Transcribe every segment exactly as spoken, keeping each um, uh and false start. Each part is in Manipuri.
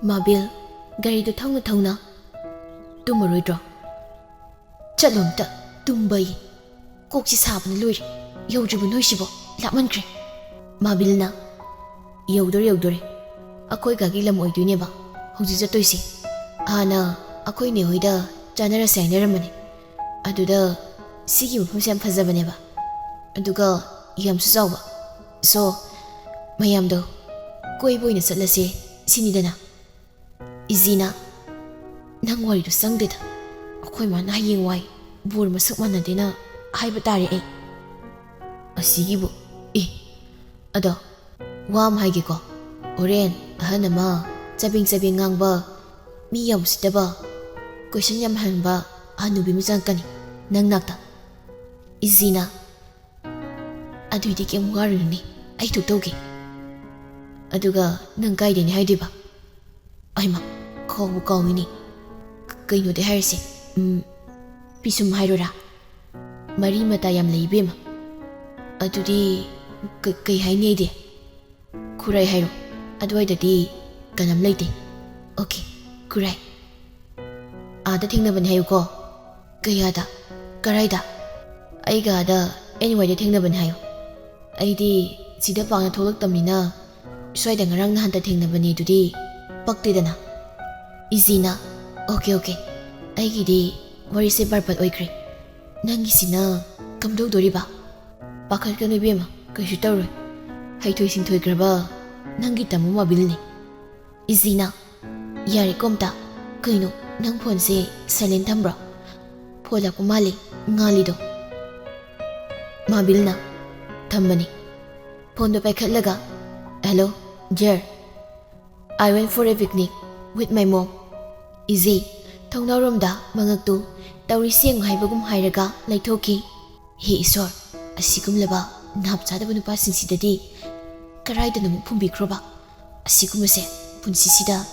ꯃꯥꯕꯤꯜ, ꯒꯥꯔꯤꯗꯣ ꯊꯧꯅ ꯊꯧꯅ, "ꯇꯨꯝꯃꯔꯣꯏꯗ꯭ꯔꯣ?" "ꯆꯠꯂꯣ ꯑꯝꯇ, ꯇꯨꯝꯕ ꯑꯩ꯫ ꯀꯣꯛꯁꯤ ꯁꯥꯕꯅ ꯂꯣꯏꯔꯦ꯫ ꯌꯧꯗ꯭ꯔꯤꯕ ꯅꯣꯏꯁꯤꯕꯣ? ꯂꯥꯞꯃꯟꯈ꯭ꯔꯦ꯫" ꯃꯥꯕꯤꯜꯅ, "ꯌꯧꯗꯣꯔꯦ, ꯌꯧꯗꯣꯔꯦ꯫ ꯑꯩꯈꯣꯏ ꯀꯥꯒꯤ ꯂꯝ ꯑꯣꯏꯗꯣꯏꯅꯦꯕ ꯍꯧꯖꯤꯛ ꯆꯠꯇꯣꯏꯁꯦ꯫ ꯍꯥꯟꯅ ꯑꯩꯈꯣꯏ ꯅꯦ ꯍꯣꯏꯗ ꯆꯥꯅꯔꯁꯦ ꯍꯥꯏꯅꯔꯝꯕꯅꯦ꯫ ꯑꯗꯨꯗ ꯁꯤꯒꯤ ꯃꯐꯝꯁꯦ ꯌꯥꯝ ꯐꯖꯕꯅꯦꯕ꯫ ꯑꯗꯨꯒ ꯌꯥꯝꯁꯨ ꯆꯥꯎꯕ꯫ So, ꯃꯌꯥꯝꯗꯣ ꯀꯣꯏꯕ ꯑꯣꯏꯅ ꯆꯠꯂꯁꯦ ꯁꯤꯅꯤꯗꯅ꯫" ꯏꯖꯤꯅ, "ꯅꯪ ꯋꯥꯔꯤꯗꯣ ꯆꯪꯗꯦꯗ꯫ ꯑꯩꯈꯣꯏ ꯃꯥꯅ ꯍꯌꯦꯡꯋꯥꯏ ꯕꯣꯔ ꯃꯁꯛ ꯃꯥꯟꯅꯗꯦꯅ ꯍꯥꯏꯕ ꯇꯥꯔꯦ ꯑꯩ꯫" "ꯑꯁꯤꯒꯤꯕꯨ, ꯑꯦ, ꯑꯗꯣ ꯋꯥ ꯑꯃ ꯍꯥꯏꯒꯦꯀꯣ꯫ ꯍꯣꯔꯦꯟ ꯑꯍꯟ ꯑꯃ ꯆꯕꯦꯡ ꯆꯕꯦꯡ ꯉꯥꯡꯕ, ꯃꯤ ꯌꯥꯝ ꯎꯁꯤꯠꯇꯕ, ꯀꯣꯏꯁꯟ ꯌꯥꯝ ꯍꯪꯕ ꯍꯅꯨꯕꯤ ꯑꯃ ꯆꯪꯉꯛꯀꯅꯤ ꯅꯪ ꯅꯥꯛꯇ꯫" ꯏꯖꯤꯅ, "ꯑꯗꯨꯏꯗꯤ ꯀꯩꯝ ꯋꯥꯔꯨꯅꯨꯅꯦ, ꯑꯩ ꯊꯣꯛ ꯇꯧꯒꯦ꯫ ꯑꯗꯨꯒ ꯅꯪ ꯀꯥꯏꯗꯩꯅꯦ ꯍꯥꯏꯗꯣꯏꯕ?" "ꯑꯩꯃ, ꯀꯥꯎꯕꯨ ꯀꯥꯎꯏꯅꯦ꯫ ꯀ-, ꯀꯩꯅꯣꯗꯤ ꯍꯥꯏꯔꯁꯦ꯫ ꯎꯝ, ꯄꯤꯁꯨꯝ ꯍꯥꯏꯔꯣꯔꯥ? ꯃꯔꯤ ꯃꯇꯥ ꯌꯥꯝ ꯂꯩ ꯏꯕꯦꯝꯃ꯫ ꯑꯗꯨꯗꯤ ꯀ-, ꯀꯩ ꯍꯥꯏꯅꯤ ꯑꯩꯗꯤ? ꯈꯨꯔꯥꯏ ꯍꯥꯏꯔꯣ꯫ ꯑꯗꯨꯋꯥꯏꯗꯗꯤ ꯀꯅꯥꯝ ꯂꯩꯇꯦ꯫ ꯑꯣꯀꯦ, ꯈꯨꯔꯥꯏ꯫ ꯑꯥꯗ ꯊꯦꯡꯅꯕꯅꯦ ꯍꯥꯏꯌꯨꯀꯣ꯫" "ꯀꯌꯥꯗ? ꯀꯔꯥꯏꯗ?" "ꯑꯩꯒ ꯑꯥꯗ ꯑꯦꯟ ꯋꯥꯏꯗ ꯊꯦꯡꯅꯕꯅꯦ ꯍꯥꯏꯌꯨ꯫ ꯑꯩꯗꯤ ꯁꯤꯗ ꯄꯥꯛꯅ ꯊꯣꯛꯂꯛꯇꯕꯅꯤꯅ ꯁ꯭ꯋꯥꯏꯗ ꯉꯔꯥꯡ ꯅꯍꯥꯟꯇ ꯊꯦꯡꯅꯕꯅꯦ ꯑꯗꯨꯗꯤ ꯄꯛꯇꯦꯗꯅ꯫" ꯏꯖꯤꯅ, "ꯑꯣꯀꯦ, ꯑꯣꯀꯦ, ꯑꯩꯒꯤꯗꯤ ꯋꯥꯔꯤꯁꯦ ꯕꯔꯕꯥꯗ ꯑꯣꯏꯈ꯭ꯔꯦ꯫ ꯅꯪꯒꯤꯁꯤꯅ ꯀꯝꯗꯧꯗꯣꯔꯤꯕ?" "ꯄꯥꯈꯠꯀꯅꯨ ꯏꯕꯦꯝꯃ, ꯀꯩꯁꯨ ꯇꯧꯔꯣꯏ꯫ ꯍꯩꯊꯣꯏ ꯁꯤꯡꯊꯣꯏꯈ꯭ꯔꯕ ꯅꯪꯒꯤ ꯇꯥꯃꯣ ꯃꯥꯕꯤꯜꯅꯦ꯫" ꯏꯖꯤꯅ, "ꯌꯥꯔꯦꯀꯣ ꯑꯝꯇ꯫ ꯀꯩꯅꯣ, ꯅꯪ ꯐꯣꯟꯁꯦ ꯁꯥꯏꯂꯦꯟ ꯊꯝꯕ꯭ꯔꯣ? ꯐꯣꯟ ꯂꯥꯛꯄ ꯃꯥꯜꯂꯦ, ꯉꯥꯜꯂꯤꯗꯣ꯫" ꯃꯥꯕꯤꯜꯅ, "ꯊꯝꯕꯅꯤ꯫" ꯐꯣꯟꯗꯣ ꯄꯥꯏꯈꯠꯂꯒ, "Hello, dear. I went for a picnic with my mom." ꯏꯖꯤ, ꯊꯣꯡꯅꯥꯎꯔꯣꯝꯗ ꯃꯉꯛꯇꯨ ꯇꯧꯔꯤꯁꯤ ꯌꯦꯡꯉꯨ ꯍꯥꯏꯕꯒꯨꯝ ꯍꯥꯏꯔꯒ ꯂꯩꯊꯣꯛꯈꯤ꯫ ꯍꯦ ꯏꯁꯣꯔ, ꯑꯁꯤꯒꯨꯝꯂꯕ ꯅꯥꯞ ꯆꯥꯗꯕ ꯅꯨꯄꯥꯁꯤꯡꯁꯤꯗꯗꯤ ꯀꯔꯥꯏꯗꯅꯣ ꯑꯃꯨꯛ ꯐꯨꯝꯕꯤꯈ꯭ꯔꯣꯕ? ꯑꯁꯤꯒꯨꯝꯕꯁꯦ ꯄꯨꯟꯁꯤꯁꯤꯗ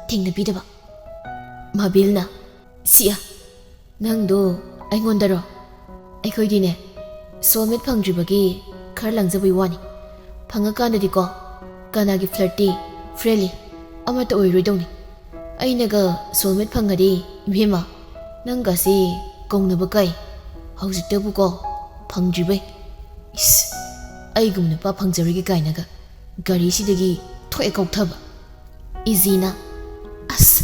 ꯊꯦꯡꯅꯕꯤꯗꯕ꯫ ꯃꯥꯕꯤꯜꯅ, "ꯁꯤꯌꯥ, ꯅꯪꯗꯣ ꯑꯩꯉꯣꯟꯗꯔꯣ? ꯑꯩꯈꯣꯏꯗꯤꯅꯦ, soulmate ꯐꯪꯗ꯭ꯔꯤꯕꯒꯤ ꯈꯔ ꯂꯥꯡꯖꯕꯩ ꯋꯥꯅꯤ꯫ ꯐꯪꯉꯀꯥꯟꯗꯗꯤꯀꯣ, ꯀꯅꯥꯒꯤ flirty, friendly, ꯑꯃꯠꯇ ꯑꯣꯏꯔꯣꯏꯗꯧꯅꯤ꯫ ꯑꯩꯅꯒ soulmate ꯐꯪꯉꯗꯤ, ꯏꯕꯦꯝꯃ, ꯅꯪꯒꯁꯦ ꯀꯧꯅꯕ ꯀꯥꯏ꯫ ꯍꯧꯖꯤꯛꯇꯕꯨꯀꯣ ꯐꯪꯗ꯭ꯔꯤꯕꯩ꯫ ꯏꯁ, ꯑꯩꯒꯨꯝꯕ ꯅꯨꯄꯥ ꯐꯪꯖꯔꯣꯏꯒꯦ ꯀꯥꯏꯅꯒ ꯒꯥꯔꯤꯁꯤꯗꯒꯤ ꯊꯣꯛꯑꯦ ꯀꯧꯊꯕ꯫ ꯏꯖꯤꯅ, "ꯑꯁ,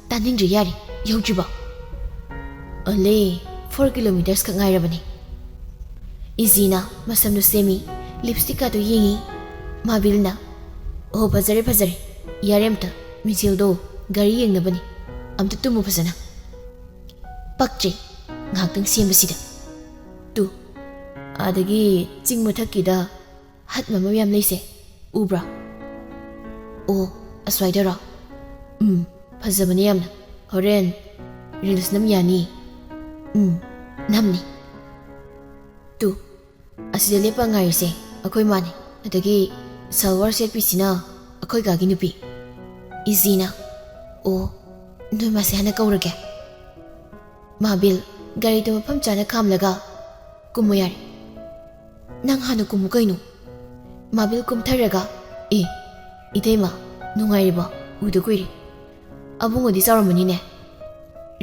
ꯇꯥꯅꯤꯡꯗ꯭ꯔꯦ, ꯌꯥꯔꯦ, ꯌꯧꯗ꯭ꯔꯤꯕꯣ?" "ꯑꯂꯦ, four kilometers ꯈꯛ ꯉꯥꯏꯔꯕꯅꯦ꯫" ꯏꯖꯤꯅ ꯃꯁꯝꯗꯨ ꯁꯦꯝꯃꯤ, lipstick ꯀꯥꯗꯨ ꯌꯦꯡꯉꯤ꯫ ꯃꯥꯕꯤꯜꯅ, "ꯑꯣ, ꯐꯖꯔꯦ, ꯐꯖꯔꯦ, ꯌꯥꯔꯦ, ꯑꯝꯇ ꯃꯤꯡꯁꯦꯜꯗꯣ ꯒꯥꯔꯤ ꯌꯦꯡꯅꯕꯅꯤ, ꯑꯝꯇ ꯇꯨꯝꯃꯨ ꯐꯖꯅ꯫" ꯄꯛꯇ꯭ꯔꯦ ꯉꯥꯏꯍꯥꯛꯇꯪ ꯁꯦꯝꯕꯁꯤꯗ꯫ ꯇꯨ, ꯑꯗꯒꯤ ꯆꯤꯡ ꯃꯊꯛꯀꯤꯗ ꯍꯠ ꯃꯌꯥꯝ ꯂꯩꯁꯦ, ꯎꯕ꯭ꯔꯥ? ꯑꯣ, ꯑꯁ꯭ꯋꯥꯏꯗꯔꯣ? ꯎꯝ, ꯐꯖꯕꯅꯦ ꯌꯥꯝꯅ꯫ ꯍꯣꯔꯦꯟ reels ꯅꯝ ꯌꯥꯅꯤ꯫ ꯎꯝ, ꯅꯝꯅꯤ꯫ ꯇꯨ, ꯑꯁꯤꯗ ꯂꯦꯞꯄ ꯉꯥꯏꯔꯤꯁꯦ ꯑꯩꯈꯣꯏ ꯃꯥꯅꯦ, ꯑꯗꯒꯤ ꯁꯜꯋꯥꯔ ꯁꯦꯠꯄꯤꯁꯤꯅ ꯑꯩꯈꯣꯏ ꯀꯥꯒꯤ ꯅꯨꯄꯤ꯫ ꯏꯖꯤꯅ, "ꯑꯣ, ꯅꯣꯏ ꯃꯥꯁꯦ ꯍꯥꯟꯅ ꯀꯧꯔꯒꯦ꯫" ꯃꯥꯕꯤꯜ ꯒꯥꯔꯤꯗꯨ ꯃꯐꯝ ꯆꯥꯅ ꯈꯥꯝꯂꯒ, "ꯀꯨꯝꯃꯣ ꯌꯥꯔꯦ꯫ ꯅꯪ ꯍꯥꯟꯅ ꯀꯨꯝꯃꯨ ꯀꯩꯅꯣ꯫" ꯃꯥꯕꯤꯜ ꯀꯨꯝꯊꯔꯒ, "ꯑꯦ, ꯏꯇꯩꯃ, ꯅꯨꯡꯉꯥꯏꯔꯤꯕꯣ? ꯎꯗ ꯀꯨꯏꯔꯦ꯫ ꯑꯕꯨꯡꯉꯣꯗꯤ ꯆꯥꯎꯔꯝꯃꯅꯤꯅꯦ꯫"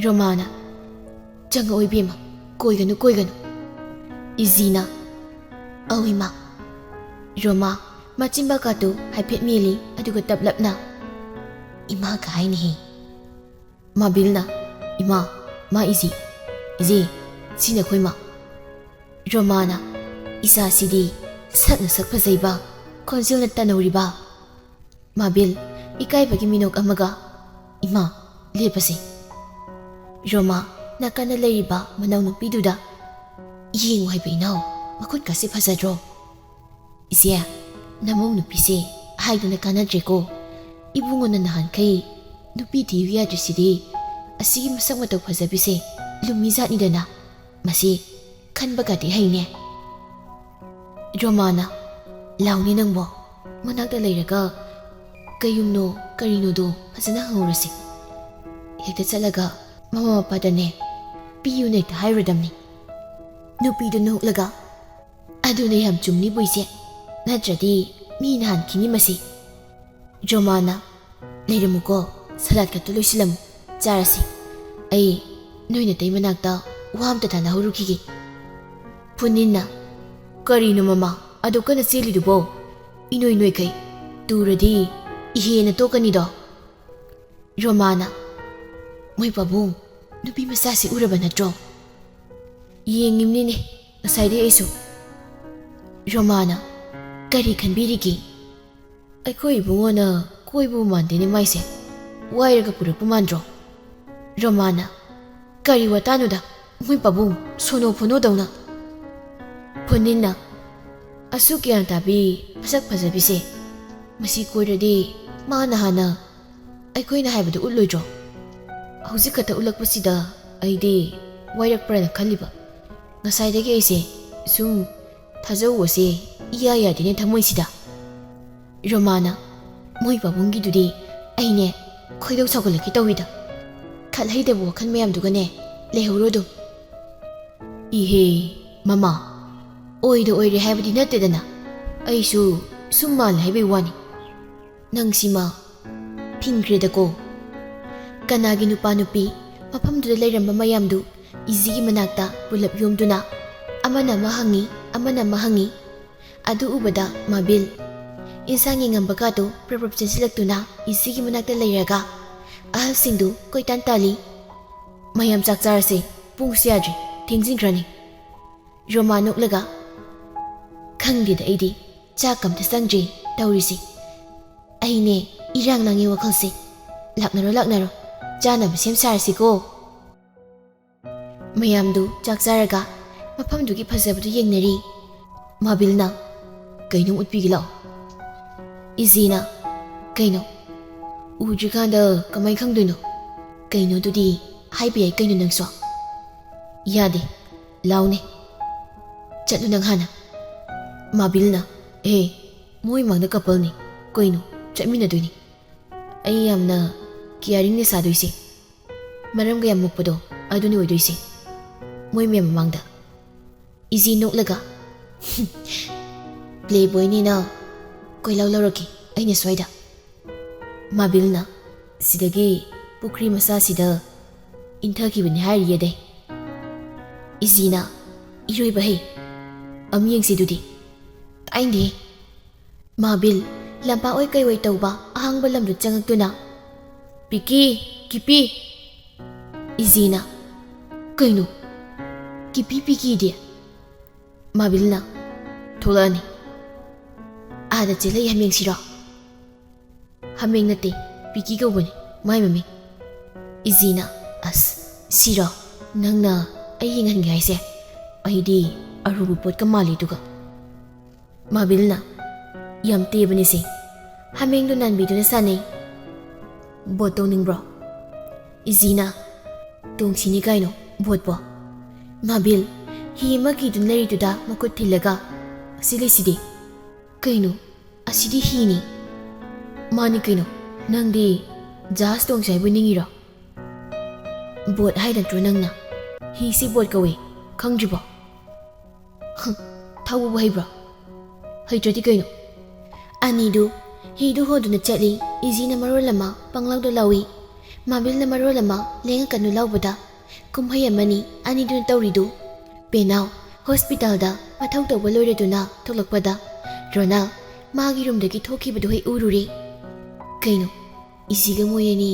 ꯔꯣꯃꯥꯅ, "ꯆꯪꯉꯛꯑꯣ ꯏꯕꯦꯝꯃ, ꯀꯣꯏꯒꯅꯨ, ꯀꯣꯏꯒꯅꯨ꯫" ꯏꯖꯤꯅ, "ꯑꯧ ꯏꯃꯥ꯫" ꯔꯣꯃꯥ ꯃꯆꯤꯟꯕꯥꯀꯥꯗꯨ ꯍꯥꯏꯐꯦꯠ ꯃꯦꯜꯂꯤ, ꯑꯗꯨꯒ ꯇꯞꯂꯞꯅ, "ꯏꯃꯥꯒ ꯍꯥꯏꯅꯤꯍꯦ꯫" ꯃꯥꯕꯤꯜꯅ, "ꯏꯃꯥ, ꯃꯥ ꯏꯖꯤ, ꯏꯖꯤ, ꯁꯤ ꯅꯈꯣꯏ ꯃꯥ꯫" ꯔꯣꯃꯥꯅ, "ꯏꯆꯥꯁꯤꯗꯤ ꯁꯛꯅ ꯁꯛ ꯐꯖꯩꯕ, ꯈꯣꯟꯖꯦꯜꯅ ꯇꯅꯧꯔꯤꯕ꯫" ꯃꯥꯕꯤꯜ ꯏꯀꯥꯏꯕꯒꯤ ꯃꯤꯅꯣꯛ ꯑꯃꯒ, "ꯏꯃꯥ, ꯂꯦꯞꯄꯁꯦ꯫" ꯔꯣꯃꯥ ꯅꯥꯀꯟꯗ ꯂꯩꯔꯤꯕ ꯃꯅꯥꯎꯅꯨꯄꯤꯗꯨꯗ, "ꯌꯦꯡꯉꯨ ꯍꯥꯏꯕ ꯏꯅꯥꯎ, ꯃꯈꯨꯠꯀꯁꯦ ꯐꯖꯗ꯭ꯔꯣ?" "ꯏꯆꯦ, ꯅꯃꯧ ꯅꯨꯄꯤꯁꯦ ꯍꯥꯏꯗꯅ ꯀꯥꯟꯅꯗ꯭ꯔꯦꯀꯣ꯫ ꯏꯕꯨꯡꯉꯣꯅ ꯅꯍꯥꯟꯈꯩ ꯅꯨꯄꯤ ꯊꯤꯌꯨ ꯌꯥꯗ꯭ꯔꯤꯁꯤꯗꯤ ꯑꯁꯤꯒꯤ ꯃꯁꯛ ꯃꯇꯧ ꯐꯖꯕꯤꯁꯦ ꯂꯨꯝꯃꯤ ꯖꯥꯠꯅꯤꯗꯅ꯫ ꯃꯁꯤ ꯈꯟꯕꯒꯗꯤ ꯍꯩꯅꯦ꯫" ꯔꯣꯃꯥꯅ, "ꯂꯥꯎꯅꯦ ꯅꯪꯕꯣ, ꯃꯅꯥꯛꯇ ꯂꯩꯔꯒ ꯀꯩꯌꯨꯝꯅꯣ ꯀꯔꯤꯅꯣꯗꯣ ꯐꯖꯅ ꯍꯪꯍꯧꯔꯁꯤ꯫ ꯍꯦꯛꯇ ꯆꯠꯂꯒ ꯃꯃꯥ ꯃꯄꯥꯗꯅꯦ ꯄꯤꯌꯨꯅ ꯍꯦꯛꯇ ꯍꯥꯏꯔꯨꯗꯝꯅꯤ꯫" ꯅꯨꯄꯤꯗꯨ ꯅꯣꯛꯂꯒ, "ꯑꯗꯨꯅ ꯌꯥꯝ ꯆꯨꯝꯅꯤꯕꯨ ꯏꯆꯦ, ꯅꯠꯇ꯭ꯔꯗꯤ ꯃꯤꯅ ꯍꯥꯟꯈꯤꯅꯤ ꯃꯁꯤ꯫" ꯔꯣꯃꯥꯅ, ꯂꯩꯔꯝꯃꯨꯀꯣ, ꯁꯂꯥꯠꯀꯗꯣ ꯂꯣꯏꯁꯤꯜꯂꯝꯃꯨ, ꯆꯥꯔꯁꯤ꯫ ꯑꯩ ꯅꯣꯏ ꯅꯇꯩ ꯃꯅꯥꯛꯇ ꯋꯥ ꯑꯝꯇ ꯇꯥꯟꯅꯍꯧꯔꯨꯈꯤꯒꯦ꯫ ꯐꯨꯟꯅꯤꯟꯅ, "ꯀꯔꯤꯅꯣ ꯃꯃꯥ ꯑꯗꯨ ꯀꯟꯅ ꯆꯦꯜꯂꯤꯗꯨꯕꯣ? ꯏꯅꯣꯏ ꯅꯣꯏꯈꯩ ꯇꯨꯔꯗꯤ ꯏꯍꯦꯅ ꯇꯣꯛꯀꯅꯤꯗꯣ"꯫ ꯔꯣꯃꯥꯅ, "ꯃꯣꯏ ꯄꯥꯕꯨꯡ, ꯅꯨꯄꯤ ꯃꯆꯥꯁꯤ ꯎꯔꯕ ꯅꯠꯇ꯭ꯔꯣ?" "ꯌꯦꯡꯉꯤꯝꯅꯤꯅꯦ, ꯉꯁꯥꯏꯗꯩ ꯑꯩꯁꯨ"꯫ ꯔꯣꯃꯥꯅ, "ꯀꯔꯤ ꯈꯟꯕꯤꯔꯤꯒꯦ?" "ꯑꯩꯈꯣꯏ ꯏꯕꯨꯡꯉꯣꯅ ꯀꯣꯏꯕ ꯃꯥꯟꯗꯦꯅꯦ ꯃꯥꯏꯁꯦ, ꯋꯥꯏꯔꯒ ꯄꯨꯔꯛꯄ ꯃꯥꯟꯗ꯭ꯔꯣ?" ꯔꯣꯃꯥꯅ, "ꯀꯔꯤ ꯋꯥꯇꯥꯅꯣꯗ, ꯃꯣꯏ ꯄꯥꯕꯨꯡ, ꯁꯣꯅꯣ ꯐꯣꯅꯣꯗꯧꯅ"꯫ ꯐꯨꯟꯅꯤꯟꯅ, "ꯑꯁꯨꯛ ꯒ꯭ꯌꯥꯟ ꯇꯥꯕꯤ, ꯃꯁꯛ ꯐꯖꯕꯤꯁꯦ, ꯃꯁꯤ ꯀꯣꯏꯔꯗꯤ ꯃꯥꯅ ꯍꯥꯟꯅ ꯑꯩꯈꯣꯏꯅ ꯍꯥꯏꯕꯗꯨ ꯎꯠꯂꯣꯏꯗ꯭ꯔꯣ? ꯍꯧꯖꯤꯛ ꯈꯛꯇ ꯎꯠꯂꯛꯄꯁꯤꯗ ꯑꯩꯗꯤ ꯋꯥꯏꯔꯛꯄ꯭ꯔꯅ ꯈꯜꯂꯤꯕ꯫ ꯉꯁꯥꯏꯗꯒꯤ ꯑꯩꯁꯦ ꯁꯨꯝ ꯊꯥꯖꯧꯕꯁꯦ ꯏꯌꯥ ꯌꯥꯗꯦꯅꯦ ꯊꯃꯣꯏꯁꯤꯗ"꯫ ꯔꯣꯃꯥꯅ, "ꯃꯣꯏ ꯄꯥꯕꯨꯡꯒꯤꯗꯨꯗꯤ ꯑꯩꯅꯦ ꯈꯣꯏꯗꯧ ꯁꯥꯎꯒꯠꯂꯛꯀꯦ ꯇꯧꯏꯗ꯫ ꯈꯜꯍꯩꯗꯕ ꯋꯥꯈꯜ ꯃꯌꯥꯝꯗꯨꯒꯅꯦ ꯂꯩꯍꯧꯔꯣ ꯑꯗꯨꯝ"꯫ "ꯏꯍꯦ, ꯃꯃꯥ, ꯑꯣꯏꯗ ꯑꯣꯏꯔꯦ ꯍꯥꯏꯕꯗꯤ ꯅꯠꯇꯦꯗꯅ, ꯑꯩꯁꯨ ꯁꯨꯝ ꯃꯥꯜꯂꯦ ꯍꯥꯏꯕꯩ ꯋꯥꯅꯤ꯫ ꯅꯪꯁꯤꯃ ꯐꯤꯡꯈ꯭ꯔꯦꯗꯀꯣ"꯫ ꯀꯅꯥꯒꯤ ꯅꯨꯄꯥ ꯅꯨꯄꯤ ꯃꯐꯝꯗꯨꯗ ꯂꯩꯔꯝꯕ ꯃꯌꯥꯝꯗꯨ ꯏꯖꯤꯒꯤ ꯃꯅꯥꯛꯇ ꯄꯨꯂꯞ ꯌꯣꯝꯗꯨꯅ ꯑꯃꯅ ꯑꯃ ꯍꯪꯉꯤ, ꯑꯃꯅ ꯑꯃ ꯍꯪꯉꯤ꯫ ꯑꯗꯨ ꯎꯕꯗ ꯃꯥꯕꯤꯜ, ꯏꯟꯁꯥꯡ ꯌꯦꯡꯉꯝꯕ ꯀꯥꯗꯨ ꯄ꯭ꯔꯞ ꯄ꯭ꯔꯞ ꯆꯦꯟꯁꯤꯜꯂꯛꯇꯨꯅ ꯏꯖꯤꯒꯤ ꯃꯅꯥꯛꯇ ꯂꯩꯔꯒ ꯑꯍꯜꯁꯤꯡꯗꯨ ꯀꯣꯏꯇꯥꯟ ꯇꯥꯜꯂꯤ꯫ "ꯃꯌꯥꯝ ꯆꯥꯛ ꯆꯥꯔꯁꯦ, ꯄꯨꯡꯁꯨ ꯌꯥꯗ꯭ꯔꯤ, ꯊꯦꯡꯖꯤꯟꯈ꯭ꯔꯅꯤ"꯫ ꯔꯣꯃꯥ ꯅꯣꯛꯂꯒ, "ꯈꯪꯗꯦꯗ ꯑꯩꯗꯤ, ꯆꯥꯛ ꯑꯝꯇ ꯆꯪꯗ꯭ꯔꯤ ꯇꯧꯔꯤꯁꯦ꯫ ꯑꯩꯅꯦ ꯏꯔꯥꯡ ꯂꯥꯡꯉꯤ ꯋꯥꯈꯜꯁꯦ꯫ ꯂꯥꯛꯅꯔꯣ, ꯂꯥꯛꯅꯔꯣ, ꯆꯥꯅꯕ ꯁꯦꯝ ꯁꯥꯔꯁꯤꯀꯣ"꯫ ꯃꯌꯥꯝꯗꯨ ꯆꯥꯛ ꯆꯥꯔꯒ ꯃꯐꯝꯗꯨꯒꯤ ꯐꯖꯕꯗꯨ ꯌꯦꯡꯅꯔꯤ꯫ ꯃꯥꯕꯤꯜꯅ, "ꯀꯩꯅꯣꯝ ꯎꯠꯄꯤꯒꯦ ꯂꯥꯛꯑꯣ"꯫ ꯏꯖꯤꯅ, "ꯀꯩꯅꯣ?" "ꯎꯗ꯭ꯔꯤꯀꯥꯟꯗ ꯀꯃꯥꯏ ꯈꯪꯗꯣꯏꯅꯣ? ꯀꯩꯅꯣꯗꯨꯗꯤ ꯍꯥꯏꯕ ꯌꯥꯏ ꯀꯩꯅꯣ ꯅꯪꯁꯨ"꯫ "ꯌꯥꯗꯦ, ꯂꯥꯎꯅꯦ꯫ ꯆꯠꯂꯨ ꯅꯪ ꯍꯥꯟꯅ"꯫ ꯃꯥꯕꯤꯜꯅ, "ꯑꯦ, ꯃꯣꯏ ꯃꯥꯡꯗ ꯀꯄꯜꯅꯤ꯫ ꯀꯩꯅꯣ, ꯆꯠꯃꯤꯟꯅꯗꯣꯏꯅꯤ꯫ ꯑꯩ ꯌꯥꯝꯅ ꯀꯤꯌꯥꯔꯤꯡꯅꯦ ꯁꯥꯗꯣꯏꯁꯦ꯫ ꯃꯔꯝꯒ ꯌꯥꯝ ꯃꯣꯛꯄꯗꯣ ꯑꯗꯨꯅꯤ ꯑꯣꯏꯗꯣꯏꯁꯦ ꯃꯣꯏ ꯃꯌꯥꯝ ꯃꯃꯥꯡꯗ"꯫ ꯏꯖꯤ ꯅꯣꯛꯂꯒ, "ꯄ꯭ꯂꯦ ꯕꯣꯏꯅꯤꯅ ꯀꯣꯏꯂꯥꯎ ꯂꯧꯔꯛꯀꯦ ꯑꯩꯅ ꯁ꯭ꯋꯥꯏꯗ"꯫ ꯃꯥꯕꯤꯜꯅ ꯁꯤꯗꯒꯤ ꯄꯨꯈ꯭ꯔꯤ ꯃꯆꯥꯁꯤꯗ ꯏꯟꯊꯈꯤꯕꯅꯤ ꯍꯥꯏꯔꯤꯌꯦꯗꯦ꯫ ꯏꯖꯤꯅ ꯏꯔꯣꯏꯕ ꯍꯩ꯫ ꯑꯝ ꯌꯦꯡꯁꯤ ꯑꯗꯨꯗꯤ꯫ ꯇꯥꯏꯅꯦ꯫ ꯃꯥꯕꯤꯜ ꯂꯝꯄꯥꯛ ꯑꯣꯏ ꯀꯩ ꯑꯣꯏ ꯇꯧꯕ ꯑꯍꯥꯡꯕ ꯂꯝꯗꯨ ꯆꯪꯉꯛꯇꯨꯅ, "ꯄꯤꯀꯤ, ꯀꯤꯄꯤ!" ꯏꯖꯤꯅ, "ꯀꯩꯅꯣ? ꯀꯤꯄꯤ ꯄꯤꯀꯤꯗꯤ?" ꯃꯥꯕꯤꯜꯅ, "ꯊꯣꯛꯂꯛꯑꯅꯤ꯫ ꯑꯥꯗ ꯆꯦꯜꯂꯛꯏ ꯍꯥꯃꯦꯡꯁꯤꯔꯣ?" "ꯍꯥꯃꯦꯡ ꯅꯠꯇꯦ, ꯄꯤꯀꯤ ꯀꯧꯕꯅꯤ ꯃꯥꯏ ꯃꯃꯤꯡ꯫" ꯏꯖꯤꯅ, "ꯑꯁ, ꯁꯤꯔꯣ ꯅꯪꯅ ꯑꯩ ꯌꯦꯡꯍꯟꯒꯦ ꯍꯥꯏꯁꯦ? ꯑꯩꯗꯤ ꯑꯔꯨꯕ ꯄꯣꯠꯀ ꯃꯥꯜꯂꯤ ꯑꯗꯨꯒ꯫" ꯃꯥꯕꯤꯜꯅ, "ꯌꯥꯝ ꯇꯦꯕꯅꯤꯁꯦ꯫ ꯍꯥꯃꯦꯡꯗꯣ ꯅꯥꯟꯕꯤꯗꯨꯅ ꯁꯥꯟꯅꯩ꯫ ꯕꯣꯠ ꯇꯣꯡꯅꯤꯡꯕ꯭ꯔꯣ?" ꯏꯖꯤꯅ, "ꯇꯣꯡꯁꯤꯅꯤ ꯀꯥꯏꯅꯣ, ꯕꯣꯠꯄꯣ?" ꯃꯥꯕꯤꯜ ꯍꯤ ꯑꯃ ꯀꯤꯗꯨꯅ ꯂꯩꯔꯤꯗꯨꯗ ꯃꯈꯨꯠ ꯊꯤꯜꯂꯒ, "ꯑꯁꯤ ꯂꯩꯁꯤꯗꯤ꯫ ꯀꯩꯅꯣ, ꯑꯁꯤꯗꯤ ꯍꯤꯅꯤ꯫" "ꯃꯥꯅꯤ ꯀꯩꯅꯣ, ꯅꯪꯗꯤ ꯖꯍꯥꯖ ꯇꯣꯡꯁꯦ ꯍꯥꯏꯕꯨ ꯅꯤꯡꯉꯤꯔꯣ?" "ꯕꯣꯠ ꯍꯥꯏ ꯅꯠꯇ꯭ꯔꯣ ꯅꯪꯅ? ꯍꯤꯁꯤ ꯕꯣꯠ ꯀꯧꯏ, ꯈꯪꯗ꯭ꯔꯤꯕꯣ?" "ꯍꯪ, ꯊꯧꯕꯕꯨ ꯍꯩꯕ꯭ꯔꯣ?" "ꯍꯩꯇ꯭ꯔꯗꯤ ꯀꯩꯅꯣ?" ꯑꯅꯤꯗꯨ ꯍꯤꯗꯨ ꯍꯣꯟꯗꯨꯅ ꯆꯠꯂꯤ꯫ ꯏꯖꯤꯅ ꯃꯔꯣꯜ ꯑꯃ ꯄꯪꯂꯥꯎꯗ ꯂꯥꯎꯏ, ꯃꯥꯕꯤꯜꯅ ꯃꯔꯣꯜ ꯑꯃ ꯂꯦꯡꯉꯛꯀꯅꯨ ꯂꯥꯎꯕꯗ꯫ ꯀꯨꯝꯍꯩ ꯑꯃꯅꯤ ꯑꯅꯤꯗꯨꯅ ꯇꯧꯔꯤꯗꯨ꯫ ꯄꯦꯅꯥꯎ ꯍꯣꯁꯄꯤꯇꯥꯜꯗ ꯃꯊꯧ ꯇꯧꯕ ꯂꯣꯏꯔꯗꯨꯅ ꯊꯣꯛꯂꯛꯄꯗ ꯔꯣꯅꯥꯜ ꯃꯥꯒꯤ ꯔꯨꯝꯗꯒꯤ ꯊꯣꯛꯈꯤꯕꯗꯨ ꯍꯦꯛ ꯎꯔꯨꯔꯦ꯫ "ꯀꯩꯅꯣ, ꯏꯖꯤꯒ ꯃꯣꯏ ꯑꯅꯤ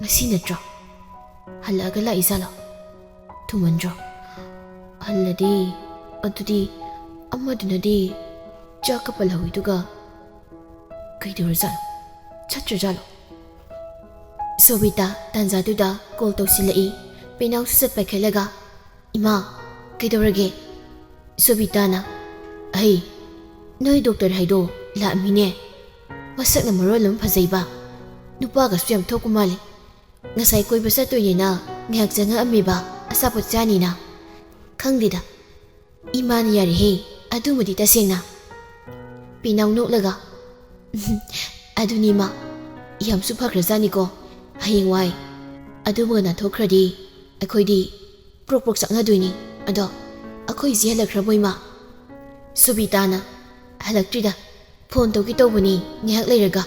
ꯉꯁꯤ ꯅꯠꯇ꯭ꯔꯣ? ꯍꯜꯂꯛꯑꯒ ꯂꯥꯛꯏꯖꯥꯠꯂꯣ? ꯊꯨꯃꯟꯗ꯭ꯔꯣ? ꯍꯜꯂꯗꯤ, ꯑꯗꯨꯗꯤ ꯑꯃꯗꯨꯅꯗꯤ ꯆꯥꯛꯀ ꯄꯜꯍꯧꯋꯤꯗꯨꯒ ꯀꯩꯗꯧꯔꯖꯥꯠꯅꯣ? ꯆꯠꯇ꯭ꯔꯖꯥꯠꯂꯣ?" ꯁꯣꯕꯤꯇꯥ ꯇꯥꯟꯖꯥꯗꯨꯗ ꯀꯣꯜ ꯇꯧꯁꯤꯜꯂꯛꯏ꯫ ꯄꯦꯅꯥꯎꯁꯨ ꯁꯠ ꯄꯥꯏꯈꯠꯂꯒ, "ꯏꯃꯥ, ꯀꯩꯗꯧꯔꯒꯦ?" ꯁꯣꯕꯤꯇꯥꯅ, "ꯑꯍꯩ, ꯅꯣꯏ ꯗꯣꯛꯇꯔ ꯍꯥꯏꯗꯣ ꯂꯥꯛꯑꯝꯃꯤꯅꯦ꯫ ꯃꯁꯛꯅ ꯃꯔꯣꯜ ꯑꯃ ꯐꯖꯩꯕ, ꯅꯨꯄꯥꯒꯁꯨ ꯌꯥꯝ ꯊꯣꯛꯄ ꯃꯥꯜꯂꯦ꯫ ꯉꯁꯥꯏ ꯀꯣꯏꯕ ꯆꯠꯇꯣꯏꯅꯦꯅ ꯉꯥꯏꯍꯥꯛ ꯆꯪꯉꯛꯑꯝꯃꯤꯕ, ꯑꯆꯥꯄꯣꯠ ꯆꯥꯅꯤꯅ꯫ ꯈꯪꯗꯦꯗ, ꯏꯃꯥꯅ ꯌꯥꯔꯦꯍꯦ, ꯑꯗꯨꯃꯗꯤ ꯇꯁꯦꯡꯅ꯫" ꯄꯤꯅꯥꯎ ꯅꯣꯛꯂꯒ, "ꯑꯗꯨꯅꯤ ꯃꯥ, ꯌꯥꯝꯁꯨ ꯐꯈ꯭ꯔꯖꯥꯠꯅꯤꯀꯣ꯫ ꯍꯌꯦꯡꯋꯥꯏ ꯑꯗꯨꯃ ꯅꯥꯟꯊꯣꯛꯈ꯭ꯔꯗꯤ ꯑꯩꯈꯣꯏꯗꯤ ꯄ꯭ꯔꯣꯛ ꯄ꯭ꯔꯣꯛ ꯆꯥꯛꯅꯗꯣꯏꯅꯤ꯫ ꯑꯗꯣ ꯑꯩꯈꯣꯏ ꯏꯆꯦ ꯍꯜꯂꯛꯈ꯭ꯔꯕꯣ ꯏꯃꯥ?" ꯁꯣꯕꯤꯇꯥꯅ, "ꯍꯜꯂꯛꯇ꯭ꯔꯤꯗ, ꯐꯣꯟ ꯇꯧꯒꯦ ꯇꯧꯕꯅꯤ ꯉꯥꯏꯍꯥꯛ ꯂꯩꯔꯒ꯫"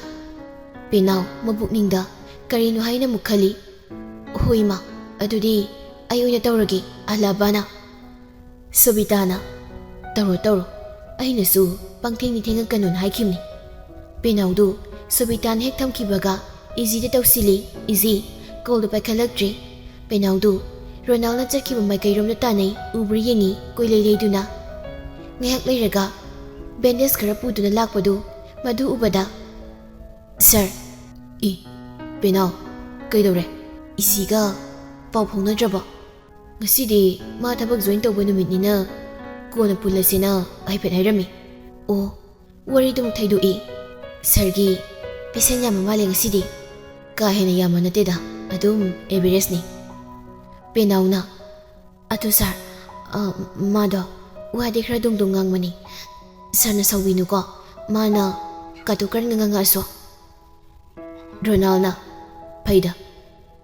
ꯄꯦꯅꯥꯎ ꯃꯕꯨꯛꯅꯤꯡꯗ ꯀꯔꯤꯅꯣ ꯍꯥꯏꯅ ꯑꯃꯨꯛ ꯈꯜꯂꯤ꯫ "ꯍꯣꯏ ꯏꯃꯥ, ꯑꯗꯨꯗꯤ ꯑꯩ ꯑꯣꯏꯅ ꯇꯧꯔꯒꯦ, ꯑꯂꯥꯕꯥꯅ꯫" ꯁꯣꯕꯤꯇꯥꯅ, "ꯇꯧꯔꯣ, ꯇꯧꯔꯣ, ꯑꯩꯅꯁꯨ ꯄꯪꯊꯦꯡꯗꯤ ꯊꯦꯡꯉꯛꯀꯅꯣꯅ ꯍꯥꯏꯈꯤꯕꯅꯤ꯫" ꯄꯦꯅꯥꯎꯗꯨ ꯁꯣꯕꯤꯇꯥꯅ ꯍꯦꯛ ꯊꯝꯈꯤꯕꯒ ꯏꯖꯤꯗ ꯇꯧꯁꯤꯜꯂꯤ꯫ "ꯏꯖꯤ, ꯀꯣꯜꯗꯨ ꯄꯥꯏꯈꯠꯂꯛꯇ꯭ꯔꯦ꯫" ꯄꯦꯅꯥꯎꯗꯨ ꯔꯣꯅꯥꯜꯅ ꯆꯠꯈꯤꯕ ꯃꯥꯏꯀꯩꯔꯣꯝꯗ ꯇꯥꯟꯅꯩ, ꯎꯕ꯭ꯔꯥ ꯌꯦꯡꯉꯤ, ꯀꯣꯏꯂꯩ ꯂꯩꯗꯨꯅ꯫ ꯉꯥꯏꯍꯥꯛ ꯂꯩꯔꯒ ꯕꯦꯟꯗꯦꯖ ꯈꯔ ꯄꯨꯗꯨꯅ ꯂꯥꯛꯄꯗꯨ ꯃꯗꯨ ꯎꯕꯗ, "ꯁꯥꯔ꯫" "ꯏ, ꯄꯦꯅꯥꯎ, ꯀꯩꯗꯧꯔꯦ? ꯏꯖꯤꯒ ꯄꯥꯎ ꯐꯥꯎꯅꯗ꯭ꯔꯕꯣ?" "ꯉꯁꯤꯗꯤ ꯃꯥ ꯊꯕꯛ ꯖꯣꯏꯟ ꯇꯧꯕ ꯅꯨꯃꯤꯠꯅꯤꯅ ꯀꯣꯟꯅ ꯄꯨꯜꯂꯁꯦꯅ ꯍꯥꯏꯐꯦꯠ ꯍꯥꯏꯔꯝꯃꯤ꯫" "ꯑꯣ, ꯋꯥꯔꯤꯗꯨ ꯑꯃꯨꯛ ꯊꯩꯗꯣꯛꯏ꯫ ꯁꯥꯔꯒꯤ ꯄꯦꯁꯦꯟ ꯌꯥꯝꯕ ꯃꯥꯜꯂꯦ ꯉꯁꯤꯗꯤ꯫" "ꯀꯥ ꯍꯦꯟꯅ ꯌꯥꯝꯕ ꯅꯠꯇꯦꯗ, ꯑꯗꯨꯝ ꯑꯦꯚꯔꯦꯖꯅꯤ꯫" ꯄꯦꯅꯥꯎꯅ, "ꯑꯗꯨ ꯁꯥꯔ, ꯑ, ꯃꯥꯗꯣ ꯋꯥꯗꯤ ꯈꯔ ꯗꯨꯡ ꯗꯨꯡ ꯉꯥꯡꯕꯅꯤ꯫ ꯁꯥꯔꯅ ꯁꯥꯎꯕꯤꯅꯨꯀꯣ, ꯃꯥꯅ ꯀꯥꯇꯨ ꯀꯔꯟꯒ ꯉꯥꯡꯉꯛꯑꯁꯨ꯫" ꯔꯣꯅꯥꯜꯅ, "ꯐꯩꯗ,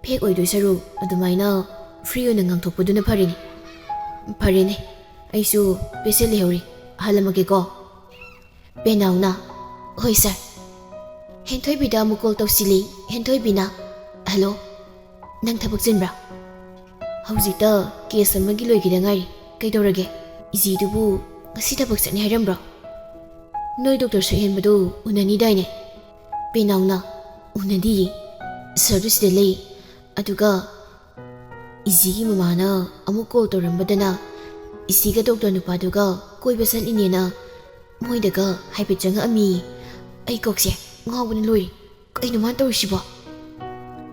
ꯐꯦꯛ ꯑꯣꯏꯗꯣꯏ ꯁꯔꯨꯛ ꯑꯗꯨꯃꯥꯏꯅ ꯐ꯭ꯔꯤ ꯑꯣꯏꯅ ꯉꯥꯡꯊꯣꯛꯄꯗꯨꯅ ꯐꯔꯤꯅꯤ꯫" "ꯐꯔꯦꯅꯦ, ꯑꯩꯁꯨ ꯄꯦꯁꯦꯟ ꯂꯩꯍꯧꯔꯤ, ꯍꯜꯂꯝꯃꯒꯦꯀꯣ꯫" ꯄꯦꯅꯥꯎꯅ, "ꯍꯣꯏ ꯁꯥꯔ꯫" ꯍꯦꯟꯊꯣꯏꯕꯤꯗ ꯑꯃꯨꯛ ꯀꯣꯜ ꯇꯧꯁꯤꯜꯂꯤ꯫ ꯍꯦꯟꯊꯣꯏꯕꯤꯅ, "ꯍꯜꯂꯣ, ꯅꯪ ꯊꯕꯛ ꯆꯤꯟꯕ꯭ꯔꯥ?" "ꯍꯧꯖꯤꯛꯇ ꯀꯦꯁ ꯑꯃꯒꯤ ꯂꯣꯏꯈꯤꯗ ꯉꯥꯏꯔꯤ꯫ ꯀꯩꯗꯧꯔꯒꯦ? ꯏꯖꯤꯗꯨꯕꯨ ꯉꯁꯤ ꯊꯕꯛ ꯆꯠꯅꯤ ꯍꯥꯏꯔꯝꯕ꯭ꯔꯣ? ꯅꯣꯏ ꯗꯣꯛꯇꯔ ꯁꯣꯏꯍꯦꯟꯕꯗꯨ ꯎꯅꯅꯤꯗꯥꯏꯅꯦ?" ꯄꯦꯅꯥꯎꯅ, "ꯎꯅꯗꯤꯌꯦ꯫ ꯁꯥꯔꯗꯨ ꯁꯤꯗ ꯂꯩ꯫ ꯑꯗꯨꯒ ꯏꯖꯤꯒꯤ ꯃꯃꯥꯅ ꯑꯃꯨꯛ ꯀꯣꯜ ꯇꯧꯔꯝꯕꯗꯅ ꯏꯖꯤꯒ ꯗꯣꯛꯇꯔ ꯅꯨꯄꯥꯗꯨꯒ ꯀꯣꯏꯕ ꯆꯠꯂꯤꯅꯦꯅ ꯃꯣꯏꯗꯒ ꯍꯥꯏꯐꯦꯠ ꯆꯪꯉꯛꯑꯝꯃꯤ꯫" ꯑꯩ ꯀꯣꯛꯁꯦ ꯉꯥꯎꯕꯅ ꯂꯣꯏꯔꯦ꯫ ꯀꯩꯅꯣ ꯃꯥꯅ ꯇꯧꯔꯤꯁꯤꯕꯣ?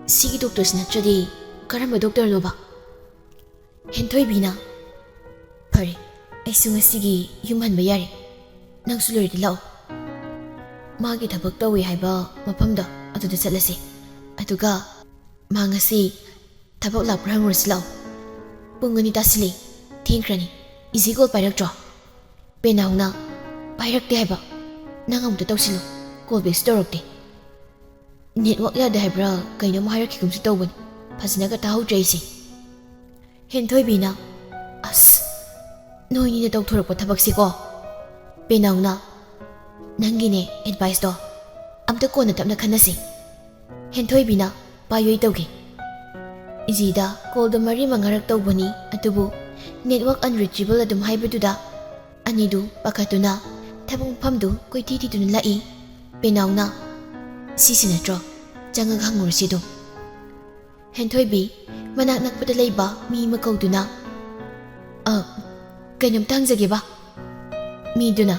ꯁꯤꯒꯤ ꯗꯣꯛꯇꯔꯁꯤ ꯅꯠꯇ꯭ꯔꯗꯤ ꯀꯔꯝꯕ ꯗꯣꯛꯇꯔꯅꯣꯕ? ꯍꯦꯟꯊꯣꯏꯕꯤꯅ, "ꯐꯔꯦ, ꯑꯩꯁꯨ ꯉꯁꯤꯒꯤ ꯌꯨꯝ ꯍꯟꯕ ꯌꯥꯔꯦ꯫ ꯅꯪꯁꯨ ꯂꯣꯏꯔꯗꯤ ꯂꯥꯛꯑꯣ꯫ ꯃꯥꯒꯤ ꯊꯕꯛ ꯇꯧꯋꯦ ꯍꯥꯏꯕ ꯃꯐꯝꯗꯣ ꯑꯗꯨꯗ ꯆꯠꯂꯁꯤ꯫ ꯑꯗꯨꯒ ꯃꯥ ꯉꯁꯤ ꯊꯕꯛ ꯂꯥꯛꯄ꯭ꯔꯥ ꯍꯪꯉꯨꯔꯁꯤ ꯂꯥꯛꯑꯣ꯫ ꯄꯨꯡ ꯑꯅꯤ ꯇꯥꯁꯤꯜꯂꯦ, ꯊꯦꯡꯈ꯭ꯔꯅꯤ꯫ Easy call ꯄꯥꯏꯔꯛꯇ꯭ꯔꯣ?" ꯄꯦꯅꯥꯎꯅ, "ꯄꯥꯏꯔꯛꯇꯦ ꯍꯥꯏꯕ꯫ ꯅꯪ ꯑꯃꯨꯛꯇ ꯇꯧꯁꯤꯜꯂꯨ, ꯀꯣꯜ ꯕꯦꯛꯁꯨ ꯇꯧꯔꯛꯇꯦ꯫ ꯅꯦꯠꯋꯥꯛ ꯌꯥꯗꯦ ꯍꯥꯏꯕ꯭ꯔꯥ ꯀꯩꯅꯣꯝ ꯍꯥꯏꯔꯛꯈꯤꯒꯨꯝꯁꯨ ꯇꯧꯕꯅꯤ, ꯐꯖꯅꯒ ꯇꯥꯍꯧꯗ꯭ꯔꯦ ꯑꯩꯁꯦ꯫" ꯍꯦꯟꯊꯣꯏꯕꯤꯅ, "ꯑꯁ, ꯅꯣꯏꯅꯤꯅ ꯇꯧꯊꯣꯔꯛꯄ ꯊꯕꯛꯁꯤꯀꯣ꯫" ꯄꯦꯅꯥꯎꯅ, "ꯅꯪꯒꯤꯅꯦ ꯑꯦꯗꯚꯥꯏꯁꯇꯣ ꯑꯝꯇ ꯀꯣꯟꯅ ꯇꯞꯅ ꯈꯟꯅꯁꯤ꯫ ꯍꯦꯟꯊꯣꯏꯕꯤꯅ ꯄꯥꯏꯌꯣꯏ ꯇꯧꯒꯦ꯫ ꯏꯖꯤꯗ ꯀꯣꯜꯗꯣ ꯃꯔꯤ ꯃꯉꯥꯔꯛ ꯇꯧꯕꯅꯤ, ꯑꯗꯨꯕꯨ network unreachable ꯑꯗꯨꯝ ꯍꯥꯏꯕꯗꯨꯗ ꯑꯅꯤꯗꯨ ꯄꯥꯈꯠꯇꯨꯅ ꯊꯕꯛ ꯃꯐꯝꯗꯨ ꯀꯣꯏꯊꯤ ꯊꯤꯗꯨꯅ ꯂꯥꯛꯏ꯫ ꯄꯦꯅꯥꯎꯅ, "ꯁꯤꯁꯤ ꯅꯠꯇ꯭ꯔꯣ? ꯆꯪꯉꯒ ꯍꯪꯉꯨꯔꯁꯤ ꯑꯗꯨꯝ꯫" ꯍꯦꯟꯊꯣꯏꯕꯤ ꯃꯅꯥꯛ ꯅꯛꯄꯗ ꯂꯩꯕ ꯃꯤ ꯑꯃ ꯀꯧꯗꯨꯅ, "ꯑ, ꯀꯩꯅꯣꯝꯇ ꯍꯪꯖꯒꯦꯕ?" ꯃꯤꯗꯨꯅ,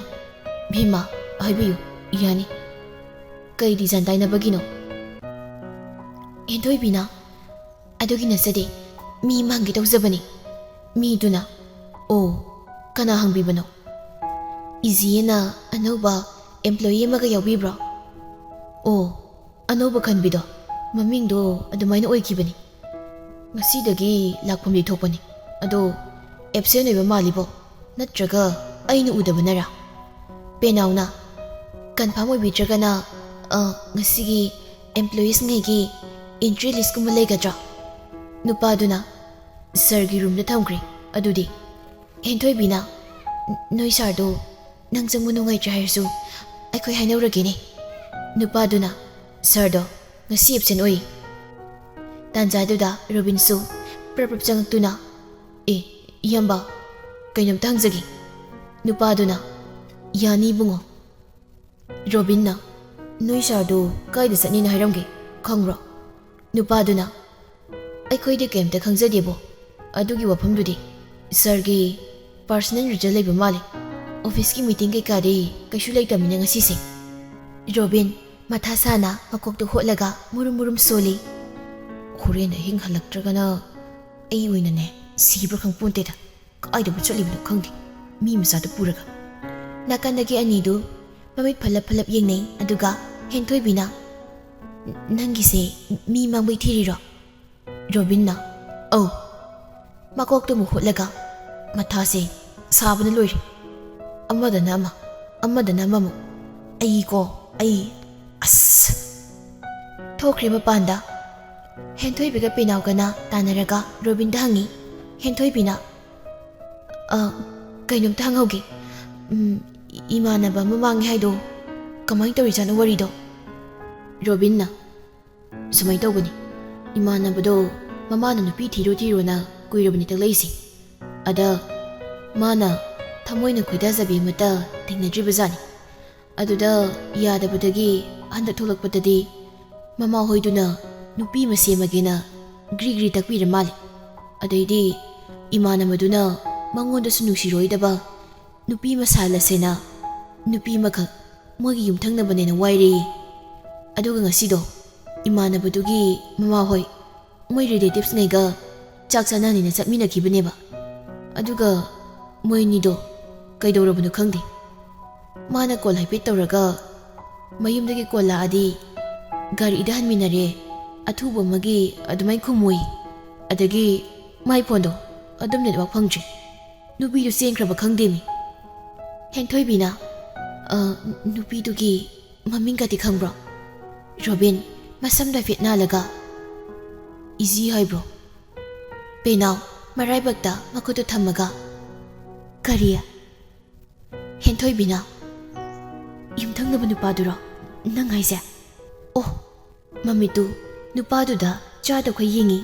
"ꯚꯤꯃꯥ, ꯍꯥꯏꯕꯤꯌꯨ, ꯌꯥꯅꯤ꯫ ꯀꯩ design ꯇꯥꯏꯅꯕꯒꯤꯅꯣ?" ꯍꯦꯟꯊꯣꯏꯕꯤꯅ, "ꯑꯗꯨꯒꯤ ꯅꯠꯆꯗꯦ, ꯃꯤ ꯑꯃ ꯍꯪꯒꯦ ꯇꯧꯖꯕꯅꯤ꯫" ꯃꯤꯗꯨꯅ, "ꯑꯣ, ꯀꯅꯥ ꯍꯪꯕꯤꯕꯅꯣ?" "ꯏꯖꯤ ꯑꯅ ꯑꯅꯧꯕ employee ꯑꯃꯒ ꯌꯥꯎꯕꯤꯕ꯭ꯔꯣ?" "ꯑꯣ, ꯑꯅꯧꯕ ꯈꯟꯕꯤꯗꯣ, ꯃꯃꯤꯡꯗꯣ ꯑꯗꯨꯃꯥꯏꯅ ꯑꯣꯏꯈꯤꯕꯅꯤ꯫ ꯉꯁꯤꯗꯒꯤ ꯂꯥꯛꯐꯝꯗꯤ ꯊꯣꯛꯄꯅꯤ꯫ ꯑꯗꯣ absent ꯑꯣꯏꯕ ꯃꯥꯜꯂꯤꯕꯣ, ꯅꯠꯇ꯭ꯔꯒ ꯑꯩꯅ ꯎꯗꯕꯅꯔꯥ?" ꯄꯦꯅꯥꯎꯅ, "Confirm ꯑꯣꯏꯕꯤꯗ꯭ꯔꯒꯅ, ꯑ, ꯉꯁꯤꯒꯤ employeesꯉꯩꯒꯤ entry listꯀꯨꯝꯕ ꯂꯩꯒꯗ꯭ꯔꯥ?" ꯅꯨꯄꯥꯗꯨꯅ, "Sirꯒꯤ roomꯗ ꯊꯝꯈ꯭ꯔꯦ ꯑꯗꯨꯗꯤ꯫" ꯍꯦꯟꯊꯣꯏꯕꯤꯅ, "ꯅꯣꯏ sirꯗꯣ ꯅꯪ ꯆꯪꯕ ꯅꯨꯡꯉꯥꯏꯇ꯭ꯔꯦ ꯍꯥꯏꯔꯁꯨ ꯑꯩꯈꯣꯏ ꯍꯥꯏꯅꯧꯔꯒꯦꯅꯦ꯫" ꯅꯨꯄꯥꯗꯨꯅ, "Sirꯗꯣ ꯉꯁꯤ absent ꯑꯣꯏ꯫" ꯇꯥꯟꯖꯥꯗꯨꯗ ꯔꯣꯕꯤꯟꯁꯨ ꯄ꯭ꯔꯞ ꯄ꯭ꯔꯞ ꯆꯪꯉꯛꯇꯨꯅ, "ꯑꯦ, ꯏꯌꯥꯝꯕ, ꯀꯩꯅꯣꯝꯇ ꯍꯪꯖꯒꯦ꯫" ꯅꯨꯄꯥꯗꯨꯅ, "ꯌꯥꯅꯤ ꯏꯕꯨꯡꯉꯣ꯫" ꯔꯣꯕꯤꯟꯅ, "ꯅꯣꯏ sirꯗꯨ ꯀꯥꯏꯗ ꯆꯠꯅꯤꯅ ꯍꯥꯏꯔꯝꯒꯦ, ꯈꯪꯕ꯭ꯔꯣ?" ꯅꯨꯄꯥꯗꯨꯅ, "ꯑꯩꯈꯣꯏꯗꯤ ꯀꯩꯝꯇ ꯈꯪꯖꯗꯦꯕꯣ, ꯑꯗꯨꯒꯤ ꯋꯥꯐꯝꯗꯨꯗꯤ꯫ Sirꯒꯤ personal reason ꯂꯩꯕ ꯃꯥꯜꯂꯦ꯫ Officeꯀꯤ meeting ꯀꯩꯀꯥꯗꯤ ꯀꯩꯁꯨ ꯂꯩꯇꯕꯅꯤꯅ ꯉꯁꯤꯁꯦ꯫" ꯔꯣꯕꯤꯟ ꯃꯊꯥ ꯁꯥꯅ ꯃꯀꯣꯛꯇꯨ ꯍꯣꯠꯂꯒ ꯃꯨꯔꯨꯝ ꯃꯨꯔꯨꯝ ꯁꯣꯜꯂꯤ꯫ "ꯍꯣꯔꯦꯟ ꯑꯍꯤꯡ ꯍꯜꯂꯛꯇ꯭ꯔꯒꯅ ꯑꯩ ꯑꯣꯏꯅꯅꯦ ꯁꯤꯕ꯭ꯔꯥ ꯈꯪꯄꯣꯟꯇꯦꯗ꯫ ꯀꯥꯏꯗꯕꯨ ꯆꯠꯂꯤꯕꯅꯣ ꯈꯪꯗꯦ, ꯃꯤ ꯃꯆꯥꯗꯨ ꯄꯨꯔꯒ꯫" ꯅꯥꯀꯟꯗꯒꯤ ꯑꯅꯤꯗꯨ ꯃꯃꯤꯠ ꯐꯜꯂꯞ ꯐꯜꯂꯞ ꯌꯦꯡꯅꯩ, ꯑꯗꯨꯒ ꯍꯦꯟꯊꯣꯏꯕꯤꯅ, "ꯅꯪꯒꯤꯁꯦ ꯃꯤ ꯃꯥꯡꯕꯩ ꯊꯤꯔꯤꯔꯣ?" ꯔꯣꯕꯤꯟꯅ, "ꯑꯧ꯫" ꯃꯀꯣꯛꯇꯨ ꯑꯃꯨꯛ ꯍꯨꯠꯂꯒ, "ꯃꯊꯥꯁꯦ ꯁꯥꯕꯅ ꯂꯣꯏꯔꯦ꯫ ꯑꯃꯗꯅ ꯑꯃ, ꯑꯃꯗꯅ ꯑꯃꯃꯨꯛ꯫ ꯑꯩꯀꯣ, ꯑꯩ, ꯑꯁ!" ꯊꯣꯛꯈ꯭ꯔꯦ ꯃꯄꯥꯟꯗ꯫ ꯍꯦꯟꯊꯣꯏꯕꯤꯒ ꯄꯦꯅꯥꯎꯒꯅ ꯇꯥꯟꯅꯔꯒ ꯔꯣꯕꯤꯟꯗ ꯍꯪꯉꯤ꯫ ꯍꯦꯟꯊꯣꯏꯕꯤꯅ, "ꯑ, ꯀꯩꯅꯣꯝꯇ ꯍꯪꯍꯧꯒꯦ꯫ ꯎꯝ, ꯏꯃꯥꯟꯅꯕ ꯑꯃ ꯃꯥꯡꯉꯦ ꯍꯥꯏꯗꯣ ꯀꯃꯥꯏꯅ ꯇꯧꯔꯤꯖꯥꯠꯅꯣ ꯋꯥꯔꯤꯗꯣ?" ꯔꯣꯕꯤꯟꯅ, ꯁꯨꯃꯥꯏꯅ ꯇꯧꯕꯅꯤ, ꯏꯃꯥꯟꯅꯕꯗꯣ ꯃꯃꯥꯅ ꯅꯨꯄꯤ ꯊꯤꯔꯣ ꯊꯤꯔꯣꯅ ꯀꯨꯏꯔꯕꯅꯤ ꯇꯛꯂꯛꯏꯁꯦ꯫ ꯑꯗ ꯃꯥꯅ ꯊꯃꯣꯏꯅ ꯈꯣꯏꯗꯥꯖꯕꯤ ꯑꯃꯠꯇ ꯊꯦꯡꯅꯗ꯭ꯔꯤꯕꯖꯥꯠꯅꯤ꯫ ꯑꯗꯨꯗ ꯌꯥꯗꯕꯗꯒꯤ ꯍꯟꯗꯛ ꯊꯣꯛꯂꯛꯄꯗꯗꯤ ꯃꯃꯥ ꯍꯣꯏꯗꯨꯅ ꯅꯨꯄꯤ ꯑꯃ ꯁꯦꯝꯃꯒꯦꯅ ꯒ꯭ꯔꯤ ꯒ꯭ꯔꯤ ꯇꯛꯄꯤꯔ ꯃꯥꯜꯂꯦ꯫ ꯑꯗꯩꯗꯤ ꯏꯃꯥꯟꯅꯕꯗꯨꯅ ꯃꯉꯣꯟꯗꯁꯨ ꯅꯨꯡꯁꯤꯔꯣꯏꯗꯕ ꯅꯨꯄꯤ ꯑꯃ ꯁꯥꯍꯜꯂꯁꯦꯅ ꯅꯨꯄꯤ ꯑꯃꯈꯛ ꯃꯣꯏꯒꯤ ꯌꯨꯝꯊꯪꯅꯕꯅꯦꯅ ꯋꯥꯏꯔꯦꯌꯦ꯫ ꯑꯗꯨꯒ ꯉꯁꯤꯗꯣ ꯏꯃꯥꯟꯅꯕꯗꯨꯒꯤ ꯃꯃꯥ ꯍꯣꯏ ꯃꯣꯏ ꯔꯤꯂꯦꯇꯤꯚꯁꯉꯩꯒ ꯆꯥꯛ ꯆꯥꯅꯅꯤꯅ ꯆꯠꯃꯤꯟꯅꯈꯤꯕꯅꯦꯕ꯫ ꯑꯗꯨꯒ ꯃꯣꯏ ꯑꯅꯤꯗꯣ ꯀꯩꯗꯧꯔꯕꯅꯣ ꯈꯪꯗꯦ꯫ ꯃꯥꯅ ꯀꯣꯜ ꯍꯥꯏꯐꯦꯠ ꯇꯧꯔꯒ ꯃꯌꯨꯝꯗꯒꯤ ꯀꯣꯜ ꯂꯥꯛꯑꯗꯤ ꯒꯥꯔꯤꯗ ꯍꯟꯃꯤꯟꯅꯔꯦ, ꯑꯊꯨꯕ ꯑꯃꯒꯤ ꯑꯗꯨꯃꯥꯏꯅ ꯈꯨꯝꯃꯨꯏ꯫ ꯑꯗꯒꯤ ꯃꯥꯏ ꯐꯣꯟꯗꯣ ꯑꯗꯨꯝ ꯅꯦꯠꯋꯥꯛ ꯐꯪꯗ꯭ꯔꯦ꯫ ꯅꯨꯄꯤꯗꯨ ꯆꯦꯟꯈ꯭ꯔꯕ ꯈꯪꯗꯦꯃꯤ꯫ ꯍꯦꯟꯊꯣꯏꯕꯤꯅ, "ꯑ, ꯅꯨꯄꯤꯗꯨꯒꯤ ꯃꯃꯤꯡꯒꯗꯤ ꯈꯪꯕ꯭ꯔꯣ?" ꯔꯣꯕꯤꯟ ꯃꯁꯝꯗꯣ ꯍꯥꯏꯐꯦꯠ ꯅꯥꯜꯂꯒ, "ꯏꯖꯤ ꯍꯥꯏꯕ꯭ꯔꯣ?" ꯄꯦꯅꯥꯎ ꯃꯔꯥꯏꯕꯛꯇ ꯃꯈꯨꯠꯇꯨ ꯊꯝꯃꯒ, "ꯀꯔꯤ?" ꯍꯦꯟꯊꯣꯏꯕꯤꯅ, "ꯌꯨꯝꯊꯪꯅꯕ ꯅꯨꯄꯥꯗꯨꯔꯣ ꯅꯪ ꯍꯥꯏꯁꯦ?" ꯑꯣ, ꯃꯃꯤꯠꯇꯨ ꯅꯨꯄꯥꯗꯨꯗ ꯆꯥꯗꯈꯩ ꯌꯦꯡꯉꯤ꯫